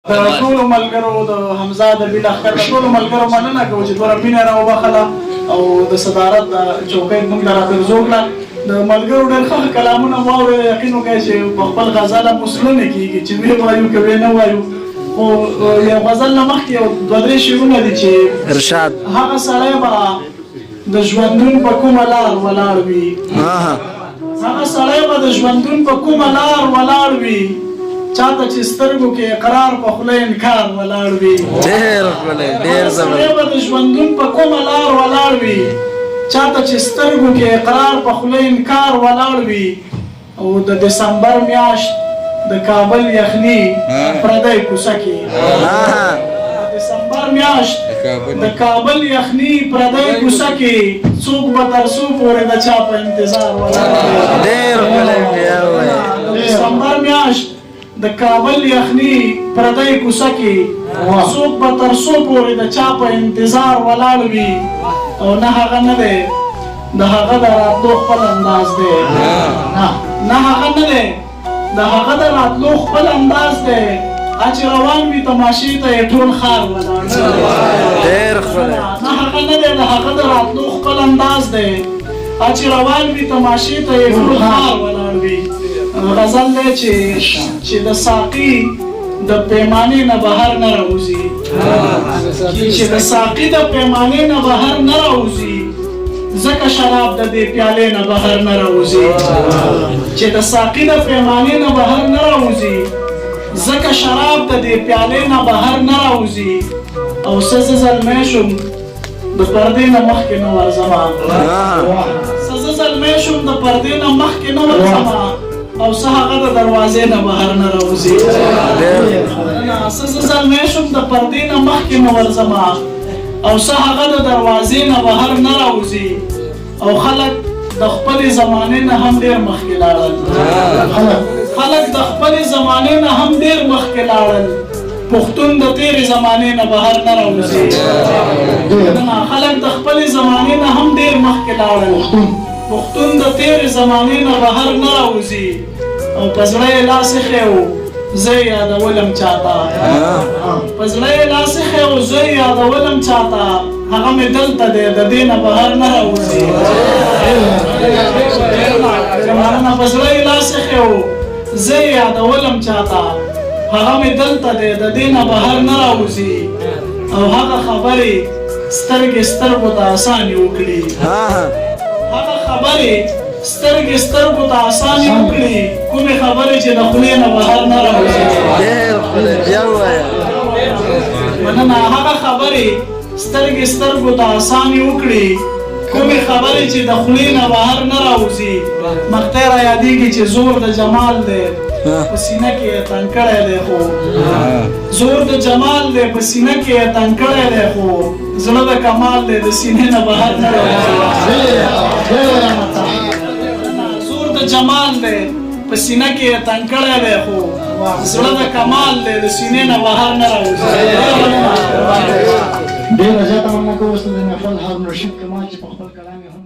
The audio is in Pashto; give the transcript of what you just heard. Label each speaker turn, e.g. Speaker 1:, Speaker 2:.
Speaker 1: د ټولو ملګرو، د حمزه د بل اختر د ټولو ملګرو مننه کوو چې دومره مینه راوبخله او د صدارت د چوکۍ موږ ته راپېرزو کړه. د ملګرو ډېر ښه ښه کلامونه مو واورېدل. یقین وکړئ چې په خپل غزل هم اوس زړه نه کېږي چې ویې وایو که ویې نه وایو، خو یو غزل نه مخکې یو دوه درې شعرونه دي چې
Speaker 2: ارشاد.
Speaker 1: هغه سړی به د ژوندون په کومه لار ولاړ وي، هغه سړی به د ژوندون په کومه لار ولاړ وي، چاته چې سترګو کې اقرار په خوله انکار ولاړ وي.
Speaker 2: ډېر ښکلی، ډېر
Speaker 1: هغه سړی
Speaker 2: زبردست.
Speaker 1: به د ژوندون په کومه لار ولاړ وي، چاته چې سترګو کې اقرار په خوله انکار ولاړ وي، او د دسمبر میاشت د کابل یخني پردی کوڅه کې، د دسمبر میاشت د کابل یخني پردی کوڅه کې څوک به تر څو پورې د چا په انتظار ولاړ وي.
Speaker 2: ډېر ښکلی، بیا ووایه.
Speaker 1: د دسمبر میاشت د کابل یخني پردی کوڅه کې څوک به تر څو پورې د چا په انتظار ولاړ وي، او نه هغه نه دی، د هغه د راتلو خپل انداز دی، نه هغه نه دی، د هغه د راتلو خپل انداز دی، چې روان وي تماشې ته یې ټول ښار ولاړ.
Speaker 2: ډېر ښکلی.
Speaker 1: نه هغه نه دی، د هغه د راتلو خپل انداز دی، چې روان وي تماشې ته یې ټول ښار ولاړ وي. غزل دی چې د ساقي د پیمانې نه بهر نه راوځي، چې د ساقي د پیمانې نه بهر نه راوځي، ځکه شراب د دې پیالې نه بهر نه راوځي. چې د ساقي د پیمانې نه بهر نه راوځي، ځکه شراب د دې پیالې نه بهر نه راوځي، او څه زه زلمی شوم د پردې نه مخکې نه ورځمه، څه زه زلمی شوم د پردې نه مخکې نه ورځمه، او څه هغه د دروازې نه بهر نه راوځي. څه زه زلمی شوم د پردې نه مخکې نه ورځمه، او څه هغه د دروازې نه بهر نه راوځي، او خلک د خپلې زمانې نه هم ډېر مخکې لاړل، خلک د خپلې زمانې نه هم ډېر مخکې لاړل، پښتون د تیرې زمانې نه بهر نه راوځي. خلک د خپلې زمانې نه هم ډېر مخکې لاړل، پښتون د تیرې زمانې نه بهر نه راوځي، او په زړه یې لاس ایښی و، زه یې یادولم چاته، په زړه یې لاس ایښی و، زه یې یادولم چاته، هغه مې دلته دی، د دې نه بهر نه راوځي. مننه. په زړه یې لاس ایښی و، زه یې یادولم چاته، هغه مې دلته دی، د دې نه بهر نه راوځي، او هغه خبرې سترګې سترګو ته اسانې وکړي، هغه خبرې سترګې سترګو ته اسانې وکړي، کومې خبرې چې د خولې نه بهر نه راوځي.
Speaker 2: ډېر ښکلی، بیا ووایه.
Speaker 1: مننه. هغه خبرې سترګې سترګو ته اسانې وکړي، کومې خبرې چې د خولې نه بهر نه راوځي. مقطع را یادېږي چې زور د جمال دی په سینه کې یې تنګ کړی دی، خو زور د جمال دی په سینه کې یې تنګ کړی دی، خو زړه د کمال دی، د سینې نه بهر نه راوځي. زور د جمال دی په سینه کې یې تنګ کړی دی، خو زړه د کمال دی، د سینې نه بهر نه راوځي.
Speaker 3: ډېره زیاته مننه کوو استاد محفل هارون رشید کمال چې په خپل کلام یې هم